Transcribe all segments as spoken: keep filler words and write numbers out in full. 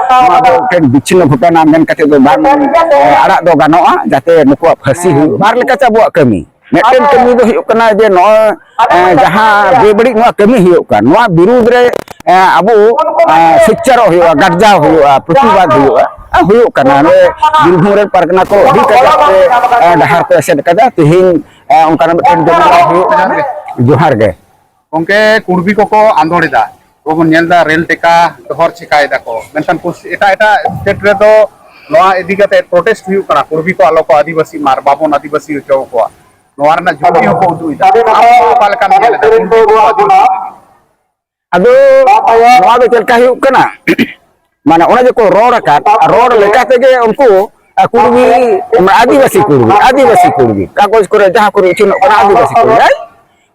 ᱱᱚᱣᱟ ᱫᱚ ᱢᱤᱫᱴᱮᱱ ᱵᱤᱪᱷᱤᱱᱱᱚ ᱜᱷᱚᱴᱚᱱᱟ ᱢᱮᱱ ᱠᱟᱛᱮ ᱫᱚ ᱵᱟᱝ, ᱮ, ᱟᱲᱟᱜ ᱫᱚ ᱜᱟᱱᱚᱜᱼᱟ, ᱡᱟᱛᱮ ᱱᱩᱠᱩᱣᱟᱜ ᱯᱷᱟᱹᱥᱤ ᱦᱩᱭᱩᱜ᱾ ᱵᱟᱨ ᱞᱮᱠᱟᱛᱮ ᱟᱵᱚᱣᱟᱜ ᱠᱟᱹᱢᱤ, ᱢᱤᱫᱴᱮᱱ ᱠᱟᱹᱢᱤ ᱫᱚ ᱦᱩᱭᱩᱜ ᱠᱟᱱᱟ ᱡᱮ ᱱᱚᱜᱼᱚᱭ, ᱮ, ᱡᱟᱦᱟᱸ ᱵᱮᱵᱟᱹᱲᱤᱡ ᱱᱚᱣᱟ ᱠᱟᱹᱢᱤ ᱦᱩᱭᱩᱜ ᱠᱟᱱ, ᱱᱚᱣᱟ ᱵᱤᱨᱩᱫᱽ ᱨᱮ, ᱮ, ᱟᱵᱚ, ᱮ, ᱥᱤᱠᱪᱟᱨᱚᱜ ᱦᱩᱭᱩᱜᱼᱟ, ᱜᱟᱨᱡᱟᱣ ᱦᱩᱭᱩᱜᱼᱟ, ᱯᱨᱚᱛᱤᱵᱟᱫ ᱦᱩᱭᱩᱜᱼᱟ᱾ ᱮ, ᱦᱩᱭᱩᱜ ᱠᱟᱱᱟ᱾ ᱱᱚᱰᱮ ᱵᱤᱨᱵᱷᱩᱢ ᱨᱮᱱ ᱯᱟᱨᱜᱟᱱᱟ ᱠᱚ ᱟᱹᱰᱤ ᱠᱟᱡᱟᱠ ᱛᱮ, ᱮ, ᱰᱟᱦᱟᱨ ᱠᱚ ᱮᱥᱮᱫ ᱠᱟᱫᱟ᱾ ᱛᱮᱦᱮᱧ, ᱮ, ᱚᱱᱠᱟᱱᱟᱜ ᱢᱤᱫᱴᱮᱱ ᱡᱚᱢᱟᱜ ᱦᱩᱭᱩᱜ ᱠᱟᱱᱟ᱾ ᱡᱚᱦᱟᱨ ᱜᱮ᱾ ᱜᱚᱝᱠᱮ, ᱠᱩᱲᱵᱤ ᱠᱚᱠᱚ ᱟᱸᱫᱳᱲ ᱮᱫᱟ, ᱟᱵᱚ ᱵᱚᱱ ᱧᱮᱞ ᱮᱫᱟ ᱨᱮᱞ ᱴᱮᱠᱟ ᱰᱚᱦᱚᱨ ᱪᱮᱠᱟᱭ ᱫᱟᱠᱚ, ᱢᱮᱱᱠᱷᱟᱱ ᱯᱚᱥ-, ᱮᱴᱟᱜ ᱮᱴᱟᱜ ᱥᱴᱮᱴ ᱨᱮᱫᱚ ᱱᱚᱣᱟ ᱤᱫᱤ ᱠᱟᱛᱮ ᱯᱨᱚᱴᱮᱥᱴ ᱦᱩᱭᱩᱜ ᱠᱟᱱᱟ, ᱠᱩᱲᱵᱤ ᱠᱚ ᱟᱞᱚ ᱠᱚ ᱟᱹᱫᱤᱵᱟᱹᱥᱤ ᱢᱟ ᱟᱨ ᱵᱟᱵᱚᱱ ᱟᱹᱫᱤᱵᱟᱹᱥᱤ ᱦᱚᱪᱚ ᱠᱚᱣᱟ, ᱱᱚᱣᱟ ᱨᱮᱱᱟᱜ ᱡᱷᱩᱸᱠᱤ ᱦᱚᱸᱠᱚ ᱩᱫᱩᱜ ᱮᱫᱟ᱾ ᱟᱢ ᱚᱠᱟ ᱞᱮᱠᱟᱢ ᱧᱮᱞ ᱮᱫᱟ? ᱠᱩᱲᱵᱤ ᱠᱚ ᱟᱹᱫᱤᱵᱟᱹᱥᱤ ᱟᱫᱚ ᱱᱚᱣᱟ ᱫᱚ ᱪᱮᱫ ᱞᱮᱠᱟ ᱦᱩᱭᱩᱜ ᱠᱟᱱᱟ? ᱢᱟᱱᱮ ᱚᱱᱟ ᱡᱮᱠᱚ ᱨᱚᱲ ᱟᱠᱟᱫ, ᱨᱚᱲ ᱞᱮᱠᱟ ᱛᱮᱜᱮ ᱩᱱᱠᱩ, ᱟ, ᱠᱩᱲᱢᱤ, ᱢᱟᱱᱮ ᱟᱹᱫᱤᱵᱟᱹᱥᱤ ᱠᱩᱲᱢᱤ, ᱟᱹᱫᱤᱵᱟᱹᱥᱤ ᱠᱩᱲᱢᱤ, ᱠᱟᱜᱚᱡᱽ ᱠᱚᱨᱮ ᱡᱟᱦᱟᱸ ᱠᱚᱨᱮ ᱩᱪᱷᱟᱹᱱᱚᱜ ᱠᱟᱱᱟ ᱟᱹᱫᱤᱵᱟᱹᱥᱤ ᱠᱩᱲᱢᱤ, ᱟᱭ?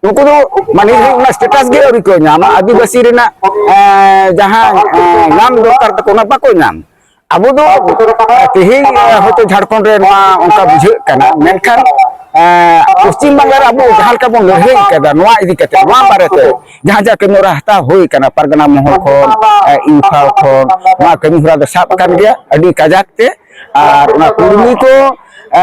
ᱩᱱᱠᱩ ᱫᱚ ᱢᱟᱱᱮ ᱚᱱᱟ ᱥᱴᱮᱴᱟᱥ ᱜᱮ ᱟᱹᱣᱨᱤ ᱠᱚ ᱧᱟᱢᱟ, ᱟᱹᱫᱤᱵᱟᱹᱥᱤ ᱨᱮᱱᱟᱜ, ᱮ, ᱡᱟᱦᱟᱸ, ᱮ, ᱧᱟᱢ ᱫᱚᱨᱠᱟᱨ ᱛᱟᱠᱚ, ᱚᱱᱟ ᱵᱟᱠᱚ ᱧᱟᱢ᱾ ᱟᱵᱚ ᱫᱚ ᱛᱮᱦᱮᱧ, ᱮ, ᱦᱚᱭᱛᱳ ᱡᱷᱟᱲᱠᱷᱚᱸᱰ ᱨᱮ ᱱᱚᱣᱟ ᱚᱱᱠᱟ ᱵᱩᱡᱷᱟᱹᱜ ᱠᱟᱱᱟ, ᱢᱮᱱᱠᱷᱟᱱ, ᱮ, ᱯᱚᱥᱪᱤᱢ ᱵᱟᱝᱞᱟ ᱨᱮ ᱟᱵᱚ ᱡᱟᱦᱟᱸ ᱞᱮᱠᱟ ᱵᱚᱱ ᱞᱟᱹᱲᱦᱟᱹᱭ ᱠᱟᱫᱟ ᱱᱚᱣᱟ ᱤᱫᱤ ᱠᱟᱛᱮ, ᱱᱚᱣᱟ ᱵᱟᱨᱮᱛᱮ ᱡᱟᱦᱟᱸ ᱡᱟᱦᱟᱸ ᱠᱟᱹᱢᱤ ᱦᱚᱨᱟ ᱦᱟᱛᱟᱣ ᱦᱩᱭ ᱠᱟᱱᱟ, ᱯᱟᱨᱜᱟᱱᱟ ᱢᱚᱦᱚᱞ ᱠᱷᱚᱱ, ᱮ, ᱤᱢᱯᱷᱟᱞ ᱠᱷᱚᱱ, ᱱᱚᱣᱟ ᱠᱟᱹᱢᱤ ᱦᱚᱨᱟ ᱫᱚ ᱥᱟᱵ ᱟᱠᱟᱱ ᱜᱮᱭᱟ ᱟᱹᱰᱤ ᱠᱟᱡᱟᱠ ᱛᱮ᱾ ᱟᱨ ᱚᱱᱟ ᱠᱩᱲᱢᱤ ᱠᱚ, ᱮ,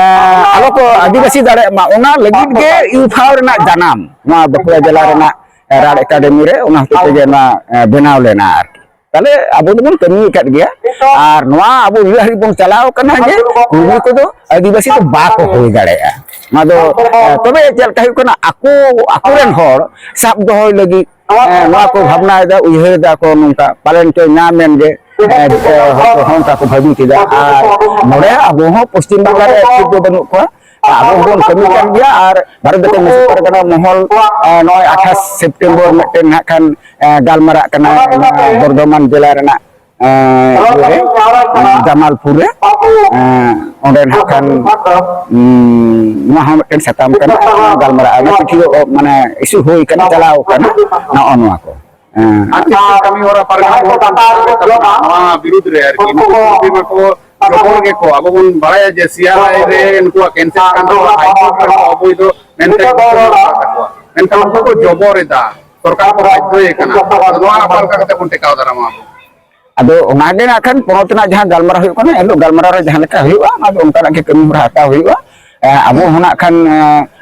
ᱟᱞᱚ ᱠᱚ ᱟᱹᱫᱤᱵᱟᱹᱥᱤ ᱫᱟᱲᱮᱭᱟᱜ ᱢᱟ, ᱚᱱᱟ ᱞᱟᱹᱜᱤᱫ ᱜᱮ ᱤᱢᱯᱷᱟᱞ ᱨᱮᱱᱟᱜ ᱡᱟᱱᱟᱢ, ᱱᱚᱣᱟ ᱵᱟᱸᱠᱩᱲᱟ ᱡᱮᱞᱟ ᱨᱮᱱᱟᱜ, ᱮ, ᱨᱟᱲ ᱮᱠᱟᱰᱮᱢᱤ ᱨᱮ, ᱚᱱᱟ ᱦᱚᱛᱮᱡ ᱛᱮᱜᱮ ᱱᱚᱣᱟ, ᱮ, ᱵᱮᱱᱟᱣ ᱞᱮᱱᱟ ᱟᱨᱠᱤ᱾ ᱛᱟᱦᱞᱮ ᱟᱵᱚ ᱫᱚᱵᱚᱱ ᱠᱟᱹᱢᱤ ᱟᱠᱟᱫ ᱜᱮᱭᱟ᱾ ᱟᱨ ᱱᱚᱣᱟ ᱟᱵᱚ ᱱᱩᱱᱟᱹᱜ ᱦᱟᱹᱵᱤᱡ ᱵᱚᱱ ᱪᱟᱞᱟᱣ ᱠᱟᱱᱟ ᱡᱮ ᱠᱩᱲᱢᱤ ᱠᱚᱫᱚ ᱟᱹᱫᱤᱵᱟᱹᱥᱤ ᱫᱚ ᱵᱟᱠᱚ ᱦᱩᱭ ᱫᱟᱲᱮᱭᱟᱜᱼᱟ᱾ ᱱᱚᱣᱟ ᱫᱚ, ᱮ, ᱛᱚᱵᱮ ᱪᱮᱫ ᱞᱮᱠᱟ ᱦᱩᱭᱩᱜ ᱠᱟᱱᱟ, ᱟᱠᱚ, ᱟᱠᱚᱨᱮᱱ ᱦᱚᱲ ᱥᱟᱵ ᱫᱚᱦᱚᱭ ᱞᱟᱹᱜᱤᱫ, ᱮ, ᱱᱚᱣᱟ ᱠᱚ ᱵᱷᱟᱵᱽᱱᱟᱭᱮᱫᱟ, ᱩᱭᱦᱟᱹᱨᱮᱫᱟ ᱠᱚ ᱱᱚᱝᱠᱟ, ᱯᱟᱞᱮᱱ ᱪᱚ ᱧᱟᱢᱮᱱ ᱜᱮ, ᱮ, ᱦᱚᱲ ᱠᱚᱦᱚᱸ ᱚᱱᱠᱟ ᱠᱚ ᱵᱷᱟᱹᱵᱤᱛ ᱮᱫᱟ᱾ ᱟᱨ ᱱᱚᱰᱮ ᱟᱵᱚ ᱦᱚᱸ ᱯᱚᱥᱪᱤᱢ ᱵᱟᱝᱞᱟ ᱨᱮ active ᱫᱚ ᱵᱟᱹᱱᱩᱜ ᱠᱚᱣᱟ᱾ ᱟᱵᱚ ᱦᱚᱸᱵᱚᱱ ᱠᱟᱹᱢᱤ ᱠᱟᱱ ᱜᱮᱭᱟ᱾ ᱟᱨ ᱵᱷᱟᱨᱚᱛ ᱫᱤᱥᱚᱢ ᱢᱟᱹᱡᱷᱤ ᱯᱟᱨᱜᱟᱱᱟ ᱢᱚᱦᱚᱞ, ᱮ, ᱱᱚᱜᱼᱚᱭ ᱟᱴᱷᱟᱥ ᱥᱮᱯᱴᱮᱢᱵᱚᱨ ᱢᱤᱫᱴᱮᱱ ᱱᱟᱜ ᱠᱷᱟᱱ, ᱮ, ᱜᱟᱞᱢᱟᱨᱟᱜ ᱠᱟᱱᱟ, ᱱᱚᱣᱟ ᱵᱚᱨᱫᱷᱚᱢᱟᱱ ᱡᱮᱞᱟ ᱨᱮᱱᱟᱜ, ᱮ, ᱤᱭᱟᱹ ᱨᱮ, ᱮ, ᱡᱟᱢᱟᱞᱯᱩᱨ ᱨᱮ, ᱮ, ᱚᱸᱰᱮ ᱱᱟᱜ ᱠᱷᱟᱱ, ᱩᱢ, ᱱᱚᱣᱟ ᱦᱚᱸ ᱢᱤᱫᱴᱮᱱ ᱥᱟᱛᱟᱢ ᱠᱟᱱᱟ᱾ ᱜᱟᱞᱢᱟᱨᱟᱜ ᱚᱱᱟ ᱪᱤᱴᱷᱤ ᱫᱚ, ᱢᱟᱱᱮ, issue ᱦᱩᱭ ᱠᱟᱱᱟ, ᱪᱟᱞᱟᱣ ᱠᱟᱱᱟ, ᱱᱚᱜᱼᱚ ᱱᱚᱣᱟ ᱠᱚ᱾ ᱦᱮᱸ᱾ ᱟᱨ ᱪᱮᱫ ᱪᱮᱫ ᱠᱟᱹᱢᱤ ᱦᱚᱨᱟ ᱯᱟᱨᱜᱟᱱᱟ ᱢᱚᱦᱚᱞ ᱠᱚ ᱥᱟᱵ ᱮᱫ ᱛᱟᱵᱚᱱᱟ ᱱᱚᱣᱟ ᱵᱤᱨᱩᱫᱽ ᱨᱮ ᱟᱨᱠᱤ? ᱱᱩᱠᱩ ᱠᱚ ᱢᱟᱠᱚ ᱡᱚᱵᱚᱨ ᱜᱮᱠᱚ, ᱟᱵᱚ ᱵᱚᱱ ᱵᱟᱲᱟᱭᱟ ᱡᱮ ᱥᱤᱭᱟᱨᱟᱭ ᱨᱮ ᱱᱩᱠᱩᱣᱟᱜ ᱠᱮᱱᱥᱟᱨ ᱠᱟᱱ ᱛᱟᱠᱚᱣᱟ, ᱦᱟᱭᱠᱳᱨᱴ ᱨᱮ ᱱᱚᱣᱟ ᱚᱵᱳᱭᱫᱷᱚ ᱢᱮᱱᱛᱮ ᱜᱷᱳᱥᱚᱱᱟ ᱟᱠᱟᱫ ᱛᱟᱠᱚᱣᱟ᱾ ᱢᱮᱱᱠᱷᱟᱱ ᱩᱱᱠᱩ ᱠᱚ ᱡᱚᱵᱚᱨ ᱮᱫᱟ, ᱥᱚᱨᱠᱟᱨ ᱠᱚ ᱵᱟᱫᱽᱫᱷᱚᱭᱮ ᱠᱟᱱᱟ᱾ ᱟᱫᱚ ᱱᱚᱣᱟ ᱚᱠᱟ ᱞᱮᱠᱟ ᱠᱟᱛᱮ ᱵᱚᱱ ᱴᱮᱠᱟᱣ ᱫᱟᱨᱟᱢᱟ ᱟᱵᱚ? ᱟᱫᱚ ᱚᱱᱟᱜᱮ ᱱᱟᱜ ᱠᱷᱟᱱ ᱯᱚᱱᱚᱛ ᱨᱮᱱᱟᱜ ᱡᱟᱦᱟᱸ ᱜᱟᱞᱢᱟᱨᱟᱣ ᱦᱩᱭᱩᱜ ᱠᱟᱱᱟ, ᱮᱱᱦᱤᱞᱳᱜ ᱜᱟᱞᱢᱟᱨᱟᱣ ᱨᱮ ᱡᱟᱦᱟᱸ ᱞᱮᱠᱟ ᱦᱩᱭᱩᱜᱼᱟ, ᱚᱱᱟ ᱫᱚ ᱚᱱᱠᱟᱱᱟᱜ ᱜᱮ ᱠᱟᱹᱢᱤ ᱦᱚᱨᱟ ᱦᱟᱛᱟᱣ ᱦᱩᱭᱩᱜᱼᱟ᱾ ᱮ, ᱟᱵᱚ ᱦᱚᱸ ᱱᱟᱜ ᱠᱷᱟᱱ, ᱮ,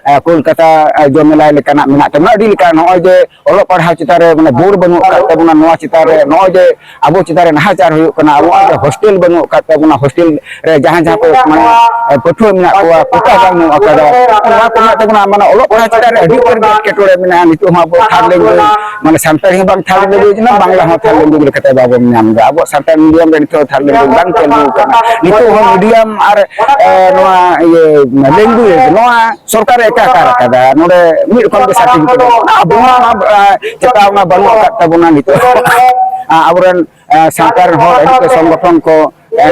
ᱮ, ᱠᱳᱞᱠᱟᱛᱟ, ᱮ, ᱡᱚᱢᱮᱞᱟᱭ ᱞᱮᱠᱟᱱᱟᱜ ᱢᱮᱱᱟᱜ ᱛᱟᱵᱚᱱᱟ, ᱟᱹᱰᱤ ᱞᱮᱠᱟᱱ᱾ ᱱᱚᱜᱼᱚᱭ ᱡᱮ ᱚᱞᱚᱜ ᱯᱟᱲᱦᱟᱣ ᱪᱮᱛᱟᱱ ᱨᱮ ᱢᱟᱱᱮ ᱵᱳᱨ ᱵᱟᱹᱱᱩᱜ ᱟᱠᱟᱫ ᱛᱟᱵᱚᱱᱟ, ᱱᱚᱣᱟ ᱪᱮᱛᱟᱱ ᱨᱮ ᱱᱚᱜᱼᱚᱭ ᱡᱮ ᱟᱵᱚ ᱪᱮᱛᱟᱱ ᱨᱮ ᱱᱟᱦᱟᱪᱟᱨ ᱦᱩᱭᱩᱜ ᱠᱟᱱᱟ, ᱟᱵᱚᱣᱟᱜ ᱡᱮ ᱦᱳᱥᱴᱮᱞ ᱵᱟᱹᱱᱩᱜ ᱟᱠᱟᱫ ᱛᱟᱵᱚᱱᱟ, ᱦᱳᱥᱴᱮᱞ ᱨᱮ ᱡᱟᱦᱟᱸ ᱡᱟᱦᱟᱸ ᱠᱚ ᱢᱟᱱᱮ, ᱮ, ᱯᱟᱹᱴᱷᱩᱣᱟᱹ ᱢᱮᱱᱟᱜ ᱠᱚᱣᱟ, ᱠᱳᱴᱟ ᱵᱟᱹᱱᱩᱜ ᱟᱠᱟᱫᱟ, ᱱᱚᱣᱟ ᱠᱚ ᱢᱮᱱᱟᱜ ᱛᱟᱵᱚᱱᱟ, ᱢᱟᱱᱮ ᱚᱞᱚᱜ ᱯᱟᱲᱦᱟᱣ ᱪᱮᱛᱟᱱ ᱨᱮ ᱟᱹᱰᱤ ᱩᱛᱟᱹᱨ ᱜᱮ ᱮᱴᱠᱮᱴᱚᱬᱮ ᱢᱮᱱᱟᱜᱼᱟ᱾ ᱱᱤᱛᱚᱜ ᱦᱚᱸ ᱟᱵᱚ ᱛᱷᱟᱨᱰ ᱞᱮᱝᱜᱩᱭᱮᱡᱽ, ᱢᱟᱱᱮ ᱥᱟᱱᱛᱟᱲᱤ ᱦᱚᱸ ᱵᱟᱝ ᱛᱷᱟᱨᱰ ᱞᱮᱝᱜᱩᱭᱮᱡᱽ ᱠᱟᱱᱟ, ᱵᱟᱝᱞᱟ ᱦᱚᱸ ᱛᱷᱟᱨᱰ ᱞᱮᱝᱜᱩᱭᱮᱡᱽ ᱞᱮᱠᱟᱛᱮ ᱵᱟᱵᱚᱱ ᱧᱟᱢ ᱮᱫᱟ᱾ ᱟᱵᱚᱣᱟᱜ ᱥᱟᱱᱛᱟᱲ ᱢᱤᱰᱤᱭᱟᱢ ᱨᱮ ᱱᱤᱛᱚᱜ ᱛᱷᱟᱨᱰ ᱞᱮᱝᱜᱩᱭᱮᱡᱽ ᱵᱟᱝ ᱪᱟᱹᱞᱩ ᱟᱠᱟᱱᱟ᱾ ᱱᱤᱛᱚᱜ ᱦᱚᱸ ᱢᱤᱰᱤᱭᱟᱢ ᱟᱨ, ᱮ, ᱱᱚᱣᱟ ᱤᱭᱟᱹ ᱞᱮᱝᱜᱩᱭᱮᱡᱽ, ᱱᱚᱣᱟ ᱥᱚᱨᱠᱟᱨ ᱮ ᱮᱠᱟᱠᱟᱨ ᱟᱠᱟᱫᱟ᱾ ᱱᱚᱰᱮ ᱢᱤᱫ ᱨᱚᱠᱚᱢ ᱜᱮ ᱥᱟᱨᱴᱤᱯᱷᱤᱠᱮᱴ, ᱟᱵᱚ ᱦᱚᱸ ᱚᱱᱟ, ᱮ, ᱪᱮᱛᱟᱣᱱᱟ ᱵᱟᱹᱱᱩᱜ ᱟᱠᱟᱫ ᱛᱟᱵᱚᱱᱟ ᱱᱤᱛᱚᱜ᱾ ᱟ, ᱟᱵᱚᱨᱮᱱ, ᱮ, ᱥᱟᱱᱛᱟᱲ ᱦᱚᱲ ᱟᱹᱰᱤ ᱠᱚ ᱥᱚᱝᱜᱚᱴᱷᱚᱱ ᱠᱚ, ᱮ,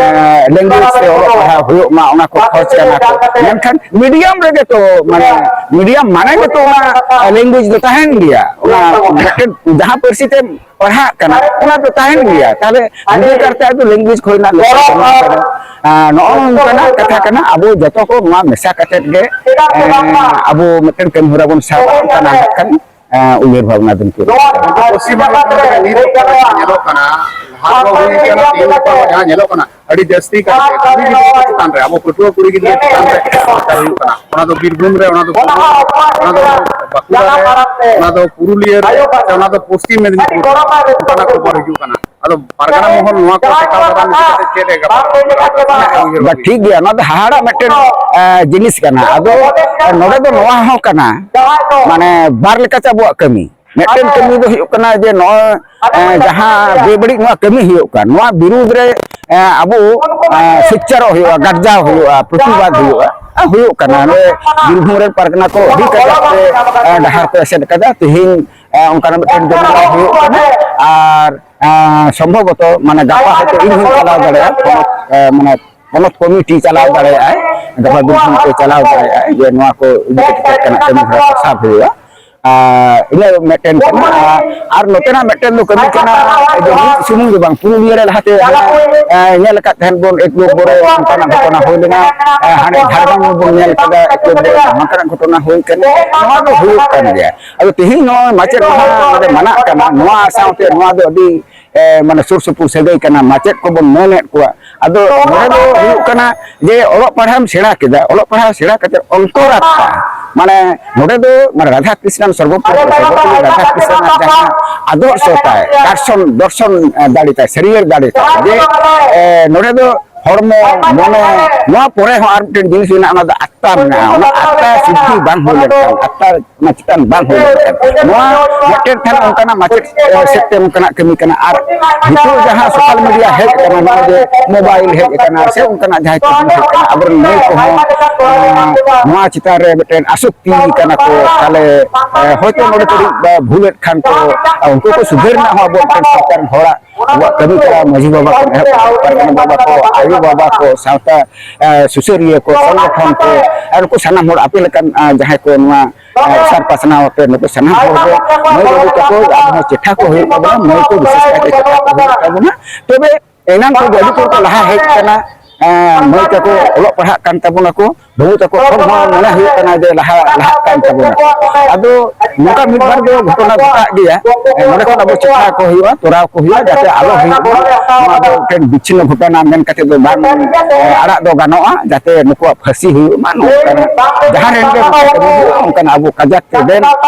ᱞᱮᱝᱜᱩᱭᱮᱡᱽ ᱛᱮ ᱚᱞᱚᱜ ᱯᱟᱲᱦᱟᱣ ᱦᱩᱭᱩᱜ ᱢᱟ, ᱚᱱᱟ ᱠᱚ ᱠᱷᱚᱡᱽ ᱠᱟᱱᱟ ᱠᱚ᱾ ᱢᱮᱱᱠᱷᱟᱱ ᱢᱤᱰᱤᱭᱟᱢ ᱨᱮᱜᱮ ᱛᱚ, ᱢᱟᱱᱮ, ᱢᱤᱰᱤᱭᱟᱢ ᱢᱟᱱᱮ ᱜᱮᱛᱚ ᱚᱱᱟ, ᱮ, ᱞᱮᱝᱜᱩᱭᱮᱡᱽ ᱫᱚ ᱛᱟᱦᱮᱱ ᱜᱮᱭᱟ᱾ ᱚᱱᱟ ᱢᱤᱫᱴᱮᱱ ᱡᱟᱦᱟᱸ ᱯᱟᱹᱨᱥᱤ ᱛᱮ ᱯᱟᱲᱦᱟᱜ ᱠᱟᱱᱟ, ᱚᱱᱟ ᱫᱚ ᱛᱟᱦᱮᱱ ᱜᱮᱭᱟ᱾ ᱛᱟᱦᱞᱮ ᱡᱩᱫᱟᱹ ᱠᱟᱨᱛᱮ ᱟᱫᱚ ᱞᱮᱝᱜᱩᱭᱮᱡᱽ ᱠᱷᱚᱡ ᱨᱮᱱᱟᱜ ᱫᱚᱨᱠᱟᱨ ᱵᱟᱹᱱᱩᱜ ᱟᱠᱟᱫᱟ᱾ ᱟᱨ ᱱᱚᱜᱼᱚ ᱱᱚᱝᱠᱟᱱᱟᱜ ᱠᱟᱛᱷᱟ ᱠᱟᱱᱟ, ᱟᱵᱚ ᱡᱚᱛᱚ ᱠᱚ ᱱᱚᱣᱟ ᱢᱮᱥᱟ ᱠᱟᱛᱮᱫ ᱜᱮ, ᱮᱸ, ᱟᱵᱚ ᱢᱤᱫᱴᱮᱱ ᱠᱟᱹᱢᱤ ᱦᱚᱨᱟ ᱵᱚᱱ ᱥᱟᱵᱟ, ᱚᱱᱠᱟᱱᱟᱜ ᱱᱟᱜ ᱠᱷᱟᱱ, ᱮᱸ, ᱩᱭᱦᱟᱹᱨ ᱵᱷᱟᱵᱽᱱᱟ ᱫᱚᱧ ᱠᱩᱞ ᱠᱟᱫᱟ᱾ ᱯᱚᱥᱪᱤᱢ ᱵᱟᱝᱞᱟ ᱯᱚᱱᱚᱛ ᱨᱮ ᱱᱤᱛ ᱚᱠᱛᱚ ᱨᱮ ᱡᱟᱦᱟᱸ ᱧᱮᱞᱚᱜ ᱠᱟᱱᱟ, ᱞᱟᱦᱟ ᱫᱚ ᱦᱩᱭ ᱠᱟᱱᱟ, ᱛᱮᱦᱮᱧ ᱜᱟᱯᱟ ᱡᱟᱦᱟᱸ ᱧᱮᱞᱚᱜ ᱠᱟᱱᱟ, ᱟᱹᱰᱤ ᱡᱟᱹᱥᱛᱤ ᱠᱟᱭᱛᱮ ᱠᱩᱲᱤ ᱜᱤᱫᱽᱨᱟᱹ ᱠᱚ ᱪᱮᱛᱟᱱ ᱨᱮ, ᱟᱵᱚ ᱯᱟᱹᱴᱷᱩᱣᱟᱹ ᱠᱩᱲᱤ ᱜᱤᱫᱽᱨᱟᱹ ᱪᱮᱛᱟᱱ ᱨᱮ ᱱᱟᱦᱟᱪᱟᱨ ᱦᱩᱭᱩᱜ ᱠᱟᱱᱟ᱾ ᱚᱱᱟ ᱫᱚ ᱵᱤᱨᱵᱷᱩᱢ ᱨᱮ, ᱚᱱᱟ ᱫᱚ, ᱚᱱᱟ ᱫᱚ ᱵᱟᱸᱠᱩᱲᱟ ᱨᱮ, ᱚᱱᱟ ᱫᱚ ᱯᱩᱨᱩᱞᱤᱭᱟᱹ ᱨᱮ, ᱚᱱᱟ ᱫᱚ ᱯᱚᱥᱪᱤᱢ ᱢᱮᱫᱽᱱᱤᱯᱩᱨ ᱨᱮ ᱚᱱᱠᱟᱱᱟᱜ ᱠᱷᱚᱵᱚᱨ ᱦᱤᱡᱩᱜ ᱠᱟᱱᱟ᱾ ᱟᱫᱚ ᱯᱟᱨᱜᱟᱱᱟ ᱢᱚᱦᱚᱞ ᱱᱚᱣᱟ ᱠᱚ ᱴᱮᱠᱟᱣ ᱫᱟᱨᱟᱢ ᱤᱫᱤ ᱠᱟᱛᱮ ᱪᱮᱫ ᱮ ᱜᱟᱯᱟᱞᱢᱟᱨᱟᱣ ᱠᱟᱱᱟ? ᱵᱟ, ᱴᱷᱤᱠ ᱜᱮᱭᱟ, ᱱᱚᱣᱟ ᱫᱚ ᱦᱟᱦᱟᱲᱟᱜ ᱢᱤᱫᱴᱮᱱ, ᱮ, ᱡᱤᱱᱤᱥ ᱠᱟᱱᱟ᱾ ᱟᱫᱚ ᱱᱚᱰᱮ ᱫᱚ ᱱᱚᱣᱟ ᱦᱚᱸ ᱠᱟᱱᱟ, ᱢᱟᱱᱮ, ᱵᱟᱨ ᱞᱮᱠᱟᱛᱮ ᱟᱵᱚᱣᱟᱜ ᱠᱟᱹᱢᱤ᱾ ᱢᱤᱫᱴᱮᱱ ᱠᱟᱹᱢᱤ ᱫᱚ ᱦᱩᱭᱩᱜ ᱠᱟᱱᱟ ᱡᱮ ᱱᱚᱜᱼᱚᱭ, ᱮ, ᱡᱟᱦᱟᱸ ᱵᱮᱵᱟᱹᱲᱤᱡ ᱱᱚᱣᱟ ᱠᱟᱹᱢᱤ ᱦᱩᱭᱩᱜ ᱠᱟᱱ, ᱱᱚᱣᱟ ᱵᱤᱨᱩᱫᱽ ᱨᱮ, ᱮ, ᱟᱵᱚ, ᱮ, ᱥᱳᱪᱪᱟᱨᱚᱜ ᱦᱩᱭᱩᱜᱼᱟ, ᱜᱟᱨᱡᱟᱣ ᱦᱩᱭᱩᱜᱼᱟ, ᱯᱨᱚᱛᱤᱵᱟᱫ ᱦᱩᱭᱩᱜᱼᱟ᱾ ᱮ, ᱦᱩᱭᱩᱜ ᱠᱟᱱᱟ᱾ ᱱᱚᱰᱮ ᱵᱤᱨᱵᱷᱩᱢ ᱨᱮᱱ ᱯᱟᱨᱜᱟᱱᱟ ᱠᱚ ᱟᱹᱰᱤ ᱠᱟᱡᱟᱠ ᱛᱮ, ᱮ, ᱰᱟᱦᱟᱨ ᱠᱚ ᱮᱥᱮᱫ ᱟᱠᱟᱫᱟ᱾ ᱛᱮᱦᱮᱧ, ᱮ, ᱚᱱᱠᱟᱱᱟᱜ ᱢᱤᱫᱴᱮᱱ ᱡᱚᱢᱮᱞᱟ ᱦᱩᱭᱩᱜ ᱠᱟᱱᱟ᱾ ᱟᱨ, ᱮ, ᱥᱚᱢᱵᱷᱚᱵᱚᱛᱚ, ᱢᱟᱱᱮ, ᱜᱟᱯᱟ ᱦᱚᱭᱛᱳ ᱤᱧ ᱦᱚᱸᱧ ᱪᱟᱞᱟᱣ ᱫᱟᱲᱮᱭᱟᱜᱼᱟ, ᱯᱚᱱᱚᱛ, ᱮ, ᱢᱟᱱᱮ, ᱯᱚᱱᱚᱛ ᱠᱚᱢᱤᱴᱤ ᱪᱟᱞᱟᱣ ᱫᱟᱲᱮᱭᱟᱜᱼᱟᱭ, ᱜᱟᱯᱟ ᱵᱤᱨᱵᱷᱩᱢ ᱛᱮ ᱪᱟᱞᱟᱣ ᱫᱟᱲᱮᱭᱟᱜᱼᱟᱭ, ᱡᱮ ᱱᱚᱣᱟ ᱠᱚ ᱤᱫᱤ ᱠᱟᱛᱮ ᱪᱮᱫ ᱞᱮᱠᱟᱱᱟᱜ ᱠᱟᱹᱢᱤ ᱦᱚᱨᱟ ᱠᱚ ᱥᱟᱵ ᱦᱩᱭᱩᱜᱼᱟ᱾ ᱟᱨ ᱤᱱᱟᱹ ᱢᱤᱫᱴᱮᱱ ᱠᱟᱱᱟ᱾ ᱟᱨ ᱱᱚᱛᱮᱱᱟᱜ ᱢᱤᱫᱴᱮᱱ ᱫᱚ ᱠᱟᱹᱢᱤ ᱠᱟᱱᱟ, ᱡᱮ ᱢᱤᱫ ᱥᱩᱢᱩᱝ ᱫᱚ ᱵᱟᱝ, ᱯᱩᱨᱩᱞᱤᱭᱟᱹ ᱨᱮ ᱞᱟᱦᱟᱛᱮ, ᱮ, ᱧᱮᱞ ᱟᱠᱟᱫ ᱛᱟᱦᱮᱱ ᱵᱚᱱ, ᱮᱠ ᱱᱚᱢᱵᱚᱨ ᱨᱮ ᱚᱱᱠᱟᱱᱟᱜ ᱜᱷᱚᱴᱚᱱᱟ ᱦᱩᱭ ᱞᱮᱱᱟ, ᱮ, ᱦᱟᱱᱮ ᱡᱷᱟᱲᱜᱨᱟᱢ ᱨᱮᱵᱚᱱ ᱧᱮᱞ ᱠᱮᱫᱟ, ᱮᱠ ᱱᱚᱢᱵᱚᱨ ᱨᱮ ᱱᱚᱝᱠᱟᱱᱟᱜ ᱜᱷᱚᱴᱚᱱᱟ ᱦᱩᱭ ᱠᱟᱱᱟ, ᱱᱚᱣᱟ ᱫᱚ ᱦᱩᱭᱩᱜ ᱠᱟᱱ ᱜᱮᱭᱟ᱾ ᱟᱫᱚ ᱛᱮᱦᱮᱧ ᱱᱚᱜᱼᱚᱭ ᱢᱟᱪᱮᱫ ᱢᱟᱦᱟ ᱱᱚᱰᱮ ᱢᱟᱱᱟᱜ ᱠᱟᱱᱟ, ᱱᱚᱣᱟ ᱥᱟᱶᱛᱮ ᱱᱚᱣᱟ ᱫᱚ ᱟᱹᱰᱤ, ᱮ, ᱮ, ᱢᱟᱱᱮ ᱥᱩᱨ ᱥᱩᱯᱩᱨ ᱥᱟᱹᱜᱟᱹᱭ ᱠᱟᱱᱟ, ᱢᱟᱪᱮᱫ ᱠᱚᱵᱚᱱ ᱢᱟᱹᱱᱮᱫ ᱠᱚᱣᱟ᱾ ᱟᱫᱚ ᱱᱚᱰᱮ ᱫᱚ ᱦᱩᱭᱩᱜ ᱠᱟᱱᱟ ᱡᱮ ᱚᱞᱚᱜ ᱯᱟᱲᱦᱟᱣ ᱮᱢ ᱥᱮᱬᱟ ᱠᱮᱫᱟ, ᱚᱞᱚᱜ ᱯᱟᱲᱦᱟᱣ ᱥᱮᱬᱟ ᱠᱟᱛᱮ ᱚᱱᱛᱚᱨᱟᱛᱢᱟ, ᱢᱟᱱᱮ ᱱᱚᱰᱮ ᱫᱚ ᱢᱟᱱᱮ ᱨᱟᱫᱷᱟ ᱠᱨᱤᱥᱱᱟᱱ ᱥᱚᱨᱵᱚᱯᱚᱨᱤ, ᱥᱚᱨᱵᱚᱯᱚᱨᱤ ᱨᱟᱫᱷᱟ ᱠᱨᱤᱥᱱᱟᱱ ᱡᱟᱦᱟᱸ ᱟᱫᱚᱨᱥᱚ ᱛᱟᱭ, ᱫᱚᱨᱥᱚᱱ, ᱫᱚᱨᱥᱚᱱ, ᱮ, ᱫᱟᱲᱮ ᱛᱟᱭ, ᱥᱟᱹᱨᱤᱭᱟᱹᱲ ᱫᱟᱲᱮ ᱛᱟᱭ, ᱡᱮ, ᱮ, ᱱᱚᱰᱮ ᱫᱚ ᱦᱚᱲᱢᱚ, ᱢᱚᱱᱮ, ᱱᱚᱣᱟ ᱯᱚᱨᱮ ᱦᱚᱸ ᱟᱨ ᱢᱤᱫᱴᱮᱱ ᱡᱤᱱᱤᱥ ᱢᱮᱱᱟᱜᱼᱟ, ᱚᱱᱟ ᱫᱚ ᱟᱛᱢᱟ ᱢᱮᱱᱟᱜᱼᱟ᱾ ᱚᱱᱟ ᱟᱛᱢᱟ ᱥᱩᱫᱽᱫᱷᱤ ᱵᱟᱝ ᱦᱩᱭ ᱞᱮᱱᱠᱷᱟᱱ, ᱟᱛᱢᱟ ᱚᱱᱟ ᱪᱮᱛᱟᱱ ᱵᱟᱝ ᱦᱩᱭ ᱞᱮᱱᱠᱷᱟᱱ, ᱱᱚᱣᱟ ᱢᱤᱫᱴᱮᱱ ᱛᱟᱦᱮᱱ ᱚᱱᱠᱟᱱᱟᱜ ᱢᱟᱪᱮᱫ, ᱮ, ᱥᱮᱫ ᱛᱮ ᱚᱱᱠᱟᱱᱟᱜ ᱠᱟᱹᱢᱤ ᱠᱟᱱᱟ᱾ ᱟᱨ ᱱᱤᱛᱚᱜ ᱡᱟᱦᱟᱸ ᱥᱳᱥᱟᱞ ᱢᱤᱰᱤᱭᱟ ᱦᱮᱡ ᱟᱠᱟᱱᱟ, ᱱᱚᱣᱟ ᱡᱮ ᱢᱳᱵᱟᱭᱤᱞ ᱦᱮᱡ ᱟᱠᱟᱱᱟ ᱥᱮ ᱚᱱᱠᱟᱱᱟᱜ ᱡᱟᱦᱟᱸ ᱪᱤᱡᱽ ᱦᱮᱡ ᱟᱠᱟᱱᱟ, ᱟᱵᱚᱨᱮᱱ ᱢᱟᱹᱭ ᱠᱚᱦᱚᱸ, ᱮ, ᱱᱚᱣᱟ ᱪᱮᱛᱟᱱ ᱨᱮ ᱢᱤᱫᱴᱮᱱ ᱟᱥᱚᱠᱛᱤ ᱠᱟᱱᱟ ᱠᱚ᱾ ᱛᱟᱦᱞᱮ, ᱮ, ᱦᱚᱭᱛᱳ ᱱᱚᱰᱮ ᱠᱟᱹᱴᱤᱡ, ᱮ, ᱵᱷᱩᱞᱮᱫ ᱠᱷᱟᱱ ᱠᱚ, ᱮ, ᱩᱱᱠᱩ ᱠᱚ ᱥᱩᱫᱷᱟᱹᱨ ᱨᱮᱱᱟᱜ ᱦᱚᱸ ᱟᱵᱚ ᱢᱤᱫᱴᱮᱱ ᱥᱟᱶᱛᱟ ᱨᱮᱱ ᱦᱚᱲᱟᱜ ᱟᱵᱚᱣᱟᱜ ᱠᱟᱹᱢᱤ ᱠᱟᱱᱟ᱾ ᱢᱟᱹᱡᱷᱤ ᱵᱟᱵᱟ ᱠᱷᱚᱱ ᱮᱦᱚᱵ ᱠᱟᱛᱮ ᱯᱟᱨᱜᱟᱱᱟ ᱵᱟᱵᱟ ᱠᱚ, ᱟᱭᱳ ᱵᱟᱵᱟ ᱠᱚ, ᱥᱟᱶᱛᱟ, ᱮ, ᱥᱩᱥᱟᱹᱨᱤᱭᱟᱹ ᱠᱚ, ᱥᱚᱝᱜᱚᱴᱷᱚᱱ ᱠᱚ, ᱟᱨ ᱱᱩᱠᱩ ᱥᱟᱱᱟᱢ ᱦᱚᱲ, ᱟᱯᱮ ᱞᱮᱠᱟᱱ, ᱮ, ᱡᱟᱦᱟᱸᱭ ᱠᱚ ᱱᱚᱣᱟ, ᱮ, ᱚᱥᱟᱨ ᱯᱟᱥᱱᱟᱣ ᱟᱯᱮ, ᱱᱩᱠᱩ ᱥᱟᱱᱟᱢ ᱦᱚᱲ ᱜᱮ ᱢᱟᱹᱭ ᱵᱟᱹᱵᱩ ᱛᱟᱠᱚ ᱟᱵᱚ ᱦᱚᱸ ᱪᱮᱴᱷᱟ ᱠᱚ ᱦᱩᱭᱩᱜ ᱛᱟᱵᱚᱱᱟ, ᱢᱟᱹᱭ ᱠᱚ ᱵᱤᱥᱮᱥ ᱠᱟᱭᱛᱮ ᱪᱮᱴᱷᱟ ᱠᱚ ᱦᱩᱭᱩᱜ ᱛᱟᱵᱚᱱᱟ᱾ ᱛᱚᱵᱮ ᱮᱱᱟᱝ ᱠᱚ ᱟᱹᱰᱤ ᱠᱚ ᱞᱟᱦᱟ ᱦᱮᱡ ᱟᱠᱟᱱᱟ, ᱮ, ᱢᱟᱹᱭ ᱛᱟᱠᱚ ᱚᱞᱚᱜ ᱯᱟᱲᱦᱟᱜ ᱠᱟᱱ ᱛᱟᱵᱚᱱᱟ ᱠᱚ, ᱵᱟᱹᱵᱩ ᱛᱟᱠᱚ ᱠᱷᱚᱱ ᱦᱚᱸ ᱢᱚᱱᱮ ᱦᱩᱭᱩᱜ ᱠᱟᱱᱟ ᱡᱮ ᱞᱟᱦᱟ, ᱞᱟᱦᱟᱜ ᱠᱟᱱ ᱛᱟᱵᱚᱱᱟ᱾ ᱟᱫᱚ ᱱᱚᱝᱠᱟ ᱢᱤᱫ ᱵᱟᱨ ᱫᱚ ᱜᱷᱚᱴᱚᱱᱟ ᱜᱷᱚᱴᱟᱜ ᱜᱮᱭᱟ᱾ ᱱᱚᱸᱰᱮ ᱠᱷᱚᱱ ᱟᱵᱚ ᱪᱮᱛᱟᱣ ᱠᱚ ᱦᱩᱭᱩᱜᱼᱟ, ᱛᱚᱨᱟᱣ ᱠᱚ ᱦᱩᱭᱩᱜᱼᱟ, ᱡᱟᱛᱮ ᱟᱞᱚ ᱦᱩᱭᱩᱜ ᱢᱟ᱾ ᱱᱚᱣᱟ ᱫᱚ ᱢᱤᱫᱴᱮᱱ ᱵᱤᱪᱷᱤᱱᱱᱚ ᱜᱷᱚᱴᱚᱱᱟ ᱢᱮᱱ ᱠᱟᱛᱮ ᱫᱚ ᱵᱟᱝ, ᱮ, ᱟᱲᱟᱜ ᱫᱚ ᱜᱟᱱᱚᱜᱼᱟ, ᱡᱟᱛᱮ ᱱᱩᱠᱩᱣᱟᱜ ᱯᱷᱟᱹᱥᱤ ᱦᱩᱭᱩᱜ ᱢᱟ᱾ ᱱᱚᱝᱠᱟᱱᱟᱜ ᱡᱟᱦᱟᱸ ᱨᱮᱱ ᱜᱮ ᱱᱚᱝᱠᱟ ᱠᱟᱹᱢᱤ ᱦᱩᱭᱩᱜᱼᱟ, ᱚᱱᱠᱟᱱᱟᱜ ᱟᱵᱚ ᱠᱟᱡᱟᱠ ᱛᱮ ᱵᱮᱱ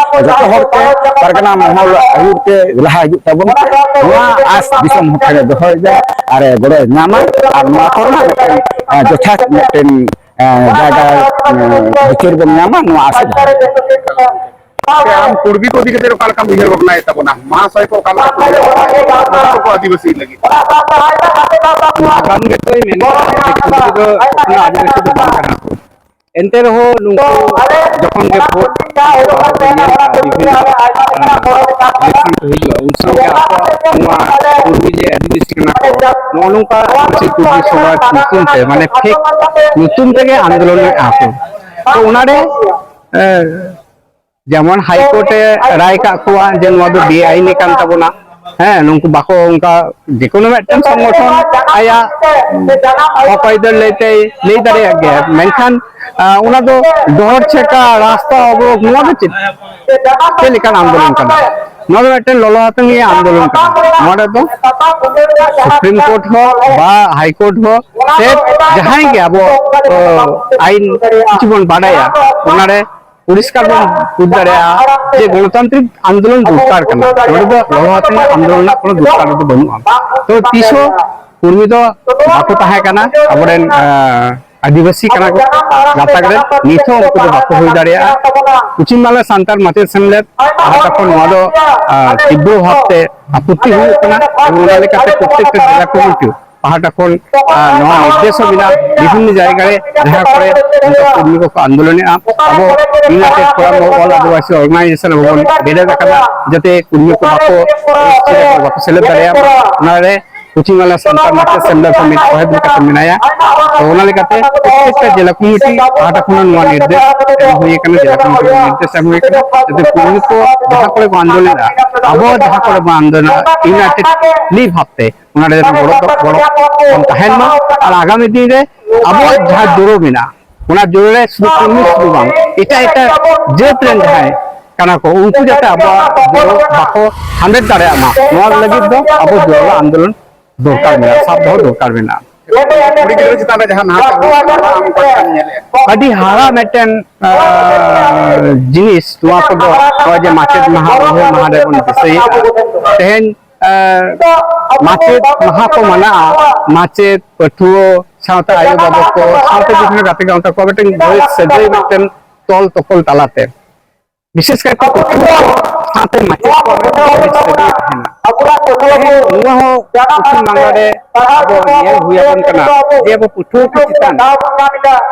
ᱡᱚᱛᱚ ᱦᱚᱲ ᱛᱮ ᱯᱟᱨᱜᱟᱱᱟ ᱢᱚᱦᱚᱞ ᱟᱹᱭᱩᱨ ᱛᱮ ᱞᱟᱦᱟ ᱦᱤᱡᱩᱜ ᱛᱟᱵᱚᱱ ᱯᱮ᱾ ᱱᱚᱣᱟ ᱟᱥ ᱫᱤᱥᱚᱢ ᱦᱚᱲ ᱴᱷᱮᱱ ᱫᱚᱦᱚᱭᱮᱫᱟ ᱟᱨ ᱜᱚᱲᱚᱭ ᱧᱟᱢᱟ, ᱟᱨ ᱱᱚᱣᱟ ᱠᱚᱨᱮᱱᱟᱜ ᱢᱤᱫᱴᱮᱱ, ᱮ, ᱡᱚᱛᱷᱟᱛ ᱢᱤᱫᱴᱮᱱ, ᱮ, ᱡᱟᱭᱜᱟ, ᱮ, ᱵᱤᱪᱟᱹᱨ ᱵᱚᱱ ᱧᱟᱢᱟ, ᱱᱚᱣᱟ ᱟᱥᱟ ᱫᱚᱦᱚᱭ᱾ ᱟᱢ ᱠᱩᱲᱵᱤ ᱠᱚ ᱤᱫᱤ ᱠᱟᱛᱮ ᱚᱠᱟ ᱞᱮᱠᱟᱢ ᱩᱭᱦᱟᱹᱨ ᱵᱷᱟᱵᱽᱱᱟᱭᱮᱫ ᱛᱟᱵᱚᱱᱟ? ᱢᱟᱦᱟᱥᱚᱭ ᱠᱚ ᱚᱠᱟ ᱞᱮᱠᱟ ᱠᱚ ᱩᱭᱦᱟᱹᱨ ᱵᱷᱟᱵᱽᱱᱟᱭᱮᱫ ᱛᱟᱵᱚᱱᱟ ᱟᱵᱚ ᱠᱚ ᱟᱹᱫᱤᱵᱟᱹᱥᱤ ᱞᱟᱹᱜᱤᱫ? ᱱᱟᱜᱟᱢ ᱜᱮᱛᱚᱭ ᱢᱮᱱᱮᱫᱼᱟ ᱡᱮ ᱠᱩᱲᱵᱤ ᱫᱚ ᱮᱠᱷᱚᱱᱳ ᱟᱹᱫᱤᱵᱟᱹᱥᱤ ᱫᱚ ᱵᱟᱝ ᱠᱟᱱᱟ ᱠᱚ᱾ ᱮᱱᱛᱮ ᱨᱮᱦᱚᱸ ᱱᱩᱠᱩ ᱡᱚᱠᱷᱚᱱ ᱜᱮ ᱵᱷᱳᱴ ᱟᱵᱚ ᱵᱚᱱ ᱧᱮᱞ ᱠᱟᱜᱼᱟ, ᱵᱤᱵᱷᱤᱱᱱᱚ, ᱟᱸ, election ᱠᱚ ᱦᱤᱡᱩᱜᱼᱟ, ᱩᱱ ᱥᱚᱢᱚᱭ ᱜᱮ ᱟᱠᱚᱣᱟᱜ ᱱᱚᱣᱟ ᱠᱩᱲᱢᱤ ᱡᱮ ᱟᱹᱫᱤᱵᱟᱹᱥᱤ ᱠᱟᱱᱟ ᱠᱚ, ᱱᱚᱜᱼᱚ ᱱᱚᱝᱠᱟ ᱟᱹᱫᱤᱵᱟᱹᱥᱤ ᱠᱩᱲᱢᱤ ᱥᱚᱢᱟᱡᱽ ᱧᱩᱛᱩᱢ ᱛᱮ, ᱢᱟᱱᱮ fake ᱧᱩᱛᱩᱢ ᱛᱮᱜᱮ ᱟᱱᱫᱳᱞᱚᱱ ᱮᱫᱼᱟ ᱠᱚ᱾ ᱛᱚ ᱚᱱᱟᱨᱮ, ᱮ, ᱡᱮᱢᱚᱱ ᱦᱟᱭ ᱠᱳᱨᱴ ᱮ ᱨᱟᱭ ᱠᱟᱜ ᱠᱚᱣᱟ ᱡᱮ ᱱᱚᱣᱟ ᱫᱚ ᱵᱮᱟᱭᱤᱱ ᱠᱟᱱ ᱛᱟᱵᱚᱱᱟ᱾ ᱦᱮᱸ, ᱱᱩᱠᱩ ᱵᱟᱠᱚ ᱚᱱᱠᱟ ᱡᱮᱠᱳᱱᱳ ᱢᱤᱫᱴᱮᱱ ᱥᱚᱝᱜᱚᱴᱷᱚᱱ ᱟᱭᱟᱜ ᱦᱚᱠ ᱟᱹᱭᱫᱟᱹᱨ ᱞᱟᱹᱭ ᱛᱮᱭ ᱞᱟᱹᱭ ᱫᱟᱲᱮᱭᱟᱜ ᱜᱮᱭᱟ, ᱢᱮᱱᱠᱷᱟᱱ, ᱟᱸ, ᱚᱱᱟ ᱫᱚ ᱰᱚᱦᱚᱨ ᱪᱷᱮᱠᱟ, ᱨᱟᱥᱛᱟ ᱚᱵᱚᱨᱳᱫᱷ, ᱱᱚᱣᱟ ᱫᱚ ᱪᱮᱫ, ᱪᱮᱫ ᱞᱮᱠᱟᱱ ᱟᱱᱫᱳᱞᱚᱱ ᱠᱟᱱᱟ? ᱱᱚᱣᱟ ᱫᱚ ᱢᱤᱫᱴᱮᱱ ᱞᱚᱞᱚ ᱦᱟᱛᱟᱝ ᱨᱮᱭᱟᱜ ᱟᱱᱫᱳᱞᱚᱱ ᱠᱟᱱᱟ᱾ ᱱᱚᱣᱟ ᱨᱮᱫᱚ ᱥᱩᱯᱨᱤᱢ ᱠᱳᱨᱴ ᱦᱚᱸ ᱵᱟ ᱦᱟᱭ ᱠᱳᱨᱴ ᱦᱚᱸ ᱥᱮ ᱡᱟᱦᱟᱸᱭ ᱜᱮ ᱟᱵᱚ, ᱚ, ᱟᱭᱤᱱ ᱠᱤᱪᱷᱩ ᱵᱚᱱ ᱵᱟᱰᱟᱭᱟ, ᱚᱱᱟᱨᱮ ᱯᱚᱨᱤᱥᱠᱟᱨ ᱵᱚᱱ ᱵᱩᱡᱽ ᱫᱟᱲᱮᱭᱟᱜᱼᱟ ᱡᱮ ᱜᱚᱱᱚᱛᱟᱱᱛᱨᱤᱠ ᱟᱱᱫᱳᱞᱚᱱ ᱫᱚᱨᱠᱟᱨ ᱠᱟᱱᱟ᱾ ᱱᱚᱰᱮ ᱫᱚ ᱞᱚᱞᱚ ᱦᱟᱛᱟᱝ ᱨᱮᱭᱟᱜ ᱟᱱᱫᱳᱞᱚᱱ ᱨᱮᱱᱟᱜ ᱠᱳᱱᱳ ᱫᱚᱨᱠᱟᱨ ᱫᱚ ᱵᱟᱹᱱᱩᱜᱼᱟ᱾ ᱛᱚ ᱛᱤᱥ ᱦᱚᱸ ᱠᱚᱨᱢᱤ ᱫᱚ ᱵᱟᱠᱚ ᱛᱟᱦᱮᱸ ᱠᱟᱱᱟ, ᱟᱵᱚᱨᱮᱱ, ᱟᱸ, ᱟᱹᱫᱤᱵᱟᱹᱥᱤ ᱠᱟᱱᱟ ᱠᱚ ᱜᱟᱛᱟᱠ ᱨᱮᱱ, ᱱᱤᱛ ᱦᱚᱸ ᱩᱱᱠᱩ ᱫᱚ ᱵᱟᱠᱚ ᱦᱩᱭ ᱫᱟᱲᱮᱭᱟᱜᱼᱟ᱾ ᱯᱚᱪᱷᱤᱢ ᱵᱟᱝᱞᱟ ᱥᱟᱱᱛᱟᱲ ᱢᱟᱪᱮᱫ ᱥᱮᱢᱞᱮᱫ ᱯᱟᱦᱴᱟ ᱠᱷᱚᱱ ᱱᱚᱣᱟ ᱫᱚ, ᱟᱸ, ᱛᱤᱵᱨᱚ ᱵᱷᱟᱵᱽᱛᱮ ᱟᱯᱚᱛᱛᱤ ᱦᱩᱭᱩᱜ ᱠᱟᱱᱟ, ᱮᱵᱚᱝ ᱚᱱᱟ ᱞᱮᱠᱟᱛᱮ ᱯᱨᱚᱛᱛᱮᱠᱴᱟ ᱡᱮᱞᱟ ᱠᱚᱢᱤᱴᱤ ᱯᱟᱦᱴᱟ ᱠᱷᱚᱱ, ᱟᱸ, ᱱᱚᱣᱟ ᱱᱤᱨᱫᱮᱥ ᱦᱚᱸ ᱢᱮᱱᱟᱜᱼᱟ, ᱵᱤᱵᱷᱤᱱᱱᱚ ᱡᱟᱭᱜᱟ ᱨᱮ ᱡᱟᱦᱟᱸ ᱠᱚᱨᱮ ᱚᱱᱠᱟ ᱠᱚᱨᱢᱤ ᱠᱚᱠᱚ ᱟᱱᱫᱳᱞᱚᱱᱮᱫᱼᱟ, ᱟᱵᱚ United Forum of All Adivasi Organization ᱟᱵᱚ ᱵᱚᱱ ᱵᱮᱨᱮᱫ ᱟᱠᱟᱫᱟ, ᱡᱟᱛᱮ ᱠᱚᱨᱢᱤ ᱠᱚ ᱵᱟᱠᱚ, ᱵᱟᱠᱚ ᱥᱮᱞᱮᱫ ᱫᱟᱲᱮᱭᱟᱜ ᱢᱟ, ᱚᱱᱟᱨᱮ ᱯᱚᱪᱷᱤᱢ ᱵᱟᱝᱞᱟ ᱥᱟᱱᱛᱟᱲ ᱢᱟᱪᱮᱫ ᱥᱮᱢᱞᱮᱫ ᱦᱚᱸ ᱢᱤᱫ ᱠᱚᱲᱟ ᱜᱤᱫᱽᱨᱟᱹ ᱠᱟᱛᱮ ᱢᱮᱱᱟᱭᱟ᱾ ᱛᱚ ᱚᱱᱟ ᱞᱮᱠᱟᱛᱮ ᱯᱨᱚᱛᱛᱮᱠᱴᱟ ᱡᱮᱞᱟ ᱠᱚᱢᱤᱴᱤ ᱯᱟᱦᱴᱟ ᱠᱷᱚᱱ ᱱᱚᱣᱟ ᱱᱤᱨᱫᱮᱥ ᱮᱢ ᱦᱩᱭ ᱟᱠᱟᱱᱟ, ᱡᱮᱞᱟ ᱠᱚᱢᱤᱴᱤ ᱱᱤᱨᱫᱮᱥ ᱮᱢ ᱦᱩᱭ ᱟᱠᱟᱱᱟ, ᱡᱟᱛᱮ ᱠᱚᱨᱢᱤ ᱠᱚ ᱡᱟᱦᱟᱸ ᱠᱚᱨᱮ ᱠᱚ ᱟᱱᱫᱳᱞᱚᱱᱟ, ᱟᱵᱚ ᱡᱟᱦᱟᱸ ᱠᱚᱨᱮ ᱵᱚᱱ ᱟᱱᱫᱳᱞᱚᱱᱟ, unitedly ᱵᱷᱟᱵᱽᱛᱮ ᱚᱱᱟ ᱨᱮ ᱜᱚᱲᱚ ᱜᱚᱲᱚ ᱵᱚᱱ ᱛᱟᱦᱮᱱ ᱢᱟ᱾ ᱟᱨ ᱟᱜᱟᱢᱤ ᱫᱤᱱ ᱨᱮ ᱟᱵᱚᱣᱟᱜ ᱡᱟᱦᱟᱸ ᱡᱳᱨᱳ ᱢᱮᱱᱟᱜᱼᱟ, ᱚᱱᱟ ᱡᱳᱨᱳ ᱨᱮ ᱥᱩᱫᱷᱩ ᱠᱚᱨᱢᱤ ᱥᱩᱫᱷᱩ ᱵᱟᱝ, ᱮᱴᱟᱜ ᱮᱴᱟᱜ ᱡᱟᱹᱛ ᱨᱮᱱ ᱡᱟᱦᱟᱸᱭ ᱠᱟᱱᱟ ᱠᱚ, ᱩᱱᱠᱩ ᱡᱟᱛᱮ ᱟᱵᱚᱣᱟᱜ ᱡᱳᱨᱳ ᱵᱟᱠᱚ ᱦᱟᱢᱮᱴ ᱫᱟᱲᱮᱭᱟᱜ ᱢᱟ, ᱱᱚᱣᱟ ᱞᱟᱹᱜᱤᱫ ᱫᱚ ᱟᱵᱚ ᱡᱳᱨᱳ ᱟᱱᱫᱳᱞᱚᱱ ᱫᱚᱨᱠᱟᱨ ᱢᱮᱱᱟᱜᱼᱟ, ᱥᱟᱵ ᱫᱚᱦᱚ ᱫᱚᱨᱠᱟᱨ ᱢᱮᱱᱟᱜᱼᱟ᱾ ᱠᱩᱲᱤ ᱜᱤᱫᱽᱨᱟᱹ ᱪᱮᱛᱟᱱ ᱨᱮ ᱡᱟᱦᱟᱸ ᱱᱟᱦᱟᱪᱟᱨ ᱦᱩᱭᱩᱜ ᱠᱟᱱᱟ, ᱚᱱᱟ ᱟᱢ ᱚᱠᱟ ᱞᱮᱠᱟᱢ ᱧᱮᱞᱮᱫᱼᱟ? ᱟᱹᱰᱤ ᱦᱟᱦᱟᱲᱟ ᱢᱤᱫᱴᱮᱱ, ᱟᱸ, ᱡᱤᱱᱤᱥ ᱱᱚᱣᱟ ᱠᱚᱫᱚ᱾ ᱱᱚᱜᱼᱚᱭ ᱡᱮ ᱢᱟᱪᱮᱫ ᱢᱟᱦᱟ, ᱩᱭᱦᱟᱹᱨ ᱢᱟᱦᱟ ᱨᱮᱵᱚᱱ ᱫᱤᱥᱟᱹᱭᱮᱫᱼᱟ, ᱛᱮᱦᱮᱧ, ᱟᱸ, ᱢᱟᱪᱮᱫ ᱢᱟᱦᱟ ᱠᱚ ᱢᱟᱱᱟᱜᱼᱟ, ᱢᱟᱪᱮᱫ, ᱯᱟᱹᱴᱷᱩᱣᱟᱹ, ᱥᱟᱶᱛᱮ ᱟᱭᱳ ᱵᱟᱵᱟ ᱠᱚ, ᱥᱟᱶᱛᱮ ᱵᱤᱵᱷᱤᱱᱱᱚ ᱜᱟᱛᱮ ᱜᱟᱶᱛᱟ ᱠᱚ ᱢᱤᱫᱴᱮᱱ ᱵᱮᱥ ᱥᱟᱹᱜᱟᱹᱭ ᱢᱤᱫᱴᱮᱱ ᱛᱚᱞ ᱛᱚᱯᱚᱞ ᱛᱟᱞᱟᱛᱮ᱾ ᱵᱤᱥᱮᱥ ᱠᱟᱭᱛᱮ ᱯᱟᱹᱴᱷᱩᱣᱟᱹ ᱥᱟᱶᱛᱮ ᱢᱟᱪᱮᱫ ᱠᱚᱣᱟᱜ ᱢᱤᱫᱴᱟᱝ ᱵᱮᱥ ᱥᱟᱹᱜᱟᱹᱭ ᱛᱟᱦᱮᱱᱟ᱾ ᱱᱚᱣᱟ ᱦᱚᱸ ᱯᱚᱪᱷᱤᱢ ᱵᱟᱝᱞᱟ ᱨᱮ ᱟᱵᱚ ᱧᱮᱞ ᱦᱩᱭ ᱟᱵᱚᱱ ᱠᱟᱱᱟ ᱡᱮ ᱟᱵᱚ ᱯᱟᱹᱴᱷᱩᱣᱟᱹ ᱠᱚ ᱪᱮᱛᱟᱱ,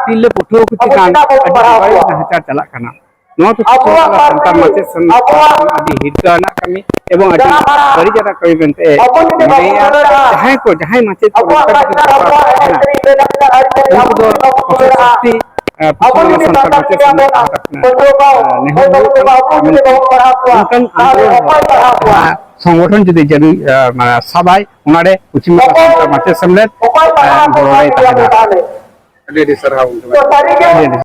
ᱛᱤᱨᱞᱟᱹ ᱯᱟᱹᱴᱷᱩᱣᱟᱹ ᱠᱚ ᱪᱮᱛᱟᱱ ᱟᱹᱰᱤ ᱵᱟᱹᱲᱤᱡ ᱱᱟᱦᱟᱪᱟᱨ ᱪᱟᱞᱟᱜ ᱠᱟᱱᱟ᱾ ᱱᱚᱣᱟ ᱫᱚ ᱯᱚᱪᱷᱤᱢ ᱵᱟᱝᱞᱟ ᱥᱟᱱᱛᱟᱲ ᱢᱟᱪᱮᱫ ᱥᱮᱱ ᱟᱹᱰᱤ ᱦᱤᱨᱠᱟᱹ ᱟᱱᱟᱜ ᱠᱟᱹᱢᱤ ᱮᱵᱚᱝ ᱟᱹᱰᱤ ᱵᱟᱹᱲᱤᱡ ᱟᱱᱟᱜ ᱠᱟᱹᱢᱤ ᱢᱮᱱᱛᱮ ᱢᱚᱱᱮᱭᱟ᱾ ᱡᱟᱦᱟᱸᱭ ᱠᱚ, ᱡᱟᱦᱟᱸᱭ ᱢᱟᱪᱮᱫ ᱠᱚ ᱱᱚᱝᱠᱟ ᱡᱩᱫᱤ ᱠᱚ ᱠᱚᱨᱟᱣ ᱠᱷᱟᱱ, ᱩᱱᱠᱩ ᱫᱚ ᱠᱚᱴᱷᱳᱨ ᱥᱟᱥᱛᱤ, ᱟᱸ, ᱯᱚᱪᱷᱤᱢ ᱵᱟᱝᱞᱟ ᱥᱟᱱᱛᱟᱲ ᱢᱟᱪᱮᱫ ᱥᱚᱢᱤᱛᱤ ᱯᱟᱦᱴᱟ ᱠᱷᱚᱱᱟᱜ, ᱟᱸ, ᱱᱮᱦᱚᱨ ᱦᱩᱭᱩᱜ ᱠᱟᱱᱟ᱾ ᱟᱨ ᱢᱮᱱᱛᱮ ᱚᱱᱠᱟᱱ ᱟᱱᱫᱳᱞᱚᱱ ᱦᱚᱸ ᱡᱟᱦᱟᱸ ᱥᱚᱝᱜᱚᱴᱷᱚᱱ ᱡᱩᱫᱤ ᱡᱟᱹᱨᱩ, ᱟᱸ, ᱢᱟᱱᱮ ᱥᱟᱵᱟᱭ, ᱚᱱᱟᱨᱮ ᱯᱚᱪᱷᱤᱢ ᱵᱟᱝᱞᱟ ᱥᱟᱱᱛᱟᱲ ᱢᱟᱪᱮᱫ ᱥᱮᱢᱞᱮᱫ, ᱟᱸ, ᱜᱚᱲᱚ ᱨᱮᱭ ᱛᱟᱦᱮᱱᱟ᱾ ᱟᱹᱰᱤ ᱟᱹᱰᱤ ᱥᱟᱨᱦᱟᱣ ᱜᱚᱢᱠᱮ᱾ ᱟᱹᱰᱤ ᱟᱹᱰᱤ